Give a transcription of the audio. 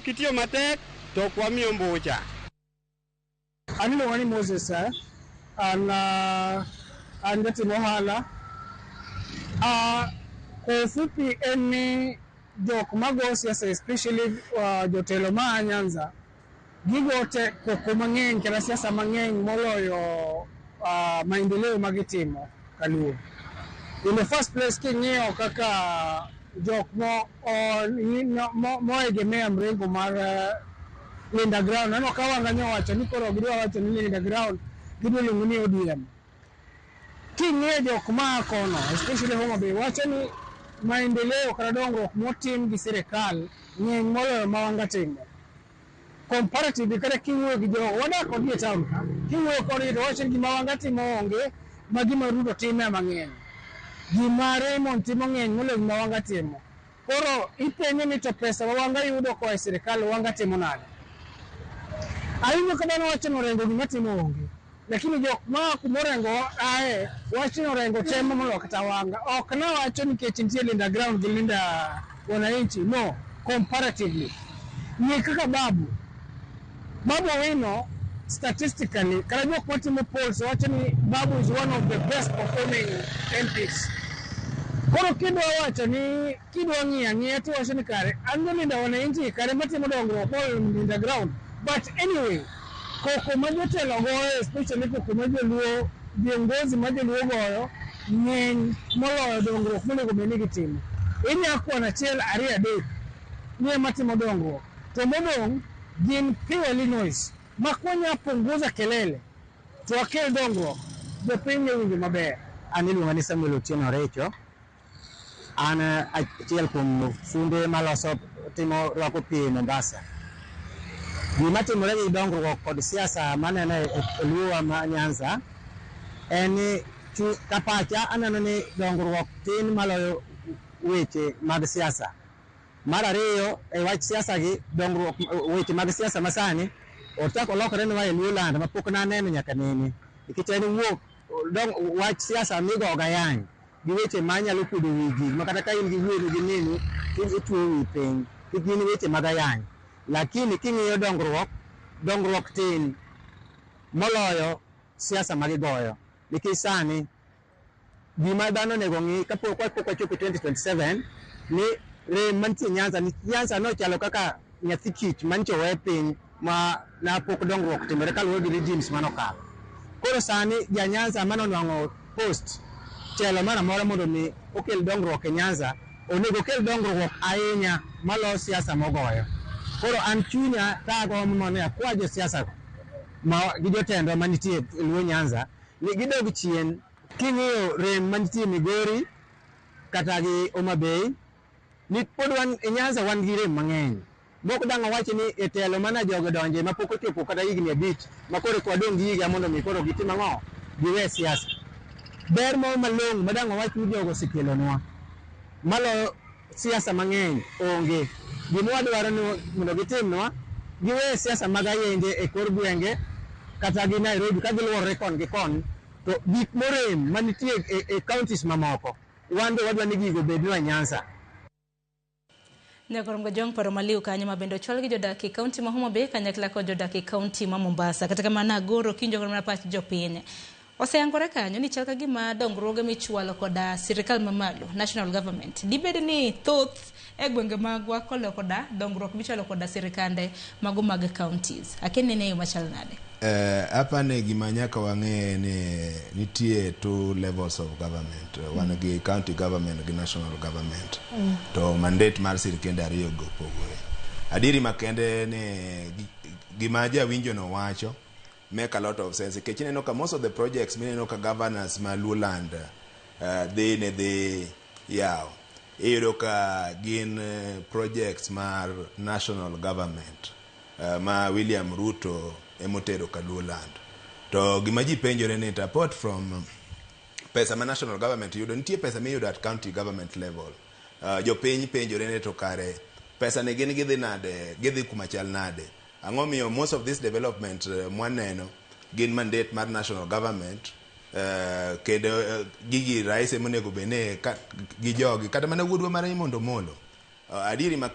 Kitiyo matek to ok wamiyo mbucha. An iluonga ni Moses, eh? An an jatimo ohala. Kwa ufupi en ni jok mago siasa, especially jotelo ma a Nyanza, gigo te koko mang'eny kata siasa mang'eny moloyo maendeleo magitimo kaluo. In the first place, king'iyo kaka jok mo moegemea mrengo mar Linda Ground, aneno ka Wanga nyowacho ni koro gidwa wacho ni Linda Ground gidwa luongo ni ODM. King'iyo jok maa kono, especially Homa Bay, wacho ni maendeleo kata dongruok motim gi sirikal ng'eny moloyo ma Wanga timo. Comparatively, kata kiwuoyo gi jogo wadak kodgi e town ka, kiwuoyo kodgi to wacho ni gima Wanga timo onge, ma gima Ruto timo ema ng'eny. Gima Raymond timo ng'eny moloyo gima Wanga timo. Koro ipenjo ni to pesa ma Wanga yudo koa e sirikal, Wanga timo nade? Awinjo ka dhano wacho ni Orengo gima timo onge. Lakini jok ma kuma Orengo ae wacho ni Orengo temo moloyo kata Wanga. Ok nawacho nikech nitie Linda Ground gi Linda Wananchi. No, comparatively. Ng'i kaka Babu. Babu Owino, statistically, kata jok matimo polls wacho ni Babu is one of the best performing MPs. Koro kidwa wacho ni kidwa ng'iyo ang'iya to iwacho ni kare an jo Linda Wananchi kare matimo dongruok moloyo Linda Ground. But anyway, koko ma jotelo goyo, especially koko ma joluo, viongozi ma joluo goyo ng'eny moloyo dongruok monego bed ni gitimo. Inya kwano achiel, ariyo, adek ni ema timo dongruok. To modong' gin purely noise. Ma kwanya punguza kelele to wakel dongruok, jopiny ne winjo maber. An iluonga ni Samuel Otieno Orecho. An achiel kuom funde maloso timo rwako pi e Mombasa. Gima timore gi dongruok kod siasa maneno e Luowa ma Nyanza en ni kapacha aneno ni dongruok tin maloyo weche mag siasa. Mar ariyo, e wach siasa gi dongruok, weche mag siasa masani ochako lokore nwa e Luoland mapok naneno nyaka nene. Nikech en wuok dong, wach siasa migo gayany gi weche manyalo kuodo wi ji ma kata ka in gi wuonu gi minu ituo wi piny, gin weche mag ayany. Lakini king'iyo dongruok, dongruok tin moloyo siasa ma gigoyo. Nikech sani gima dhano onego ng'i kapok wachopo 2027 ni rem mantie Nyanza ni Nyanza nochalo kaka nyathi kich mancho owe piny ma napok dongruok timore kaluwore gi regimes manokalo. Koro sani ja Nyanza manonwang'o post telo moro amora mondo mi okel dongruok e Nyanza, onego okel dongruok ahinya maloyo siasa mogoyo. Koro an chunya kagombo mondo akwa josiasa go ma gi jotendwa manitie e Luo Nyanza ni gidog chien. King'iyo rem mantie Migori kata gi Homa Bay, ni pod wan e Nyanza wan gi rem mang'eny. Mok dang' awach ni e telo mana jogo donje mapok ochopo kata higni 5 ma koro eka wadong' gi higa mondo mi koro gitim ang'o? Giwe siasa. Ber moro malong'o ma dang' wawach ni jogo osekelonwa maloyo siasa mang'eny onge. Gima wadwaro ni mondo gitimnwa, giwe siasa mag ayenje e kor gwenge kata gi Nairobi ka giluorore kon gi kon, to gik morem manitie e counties mamoko, wan be wadwa ni gigo obednwa e Nyanza. Nyakoro Mgajwang' paro maliw kanyo ma bende ochwal gi jodak e kaunti ma Homa Bay kanyakla kod jodak e kaunti ma Mombasa. Kata kamano Agoro kinjo kod mana pach jopiny. Oseyangore kanyo ni chal ka gima dongruoge michwalo koda sirikal mamalo, national government, dibed ni thoth e gwenge magwa koloyo koda dongruok michwalo koda sirikande mago mag counties. Akia ni en e yo machal nade? Apani gima nyaka wang'e ni nitie two levels of government. Wan gi county government gi national government. To mandate mar sirkende ariyo go opogore. Adieri makende ni gima jawinjo no wacho make a lot of sense. Nikech ineno ka most of the projects mineno ka governors ma Luoland dhi ne dhi yawo, iyudo ka gin projects mar national government ma William Ruto emotero ka Luoland. To gima ji penjore ni to apart from pesa ma national government yudo, nitie pesa miyudo at county government level. Jopiny penjore ni to kare pesa ni gin gidhi nade, gidhi kuma chal nade? Ang'o miyo most of this development mwaneno gin mandate mar national government, kendo gigi rais emonego bed ni gi jogi kata mana wuodwa mar Raymond Omolo, adieri ma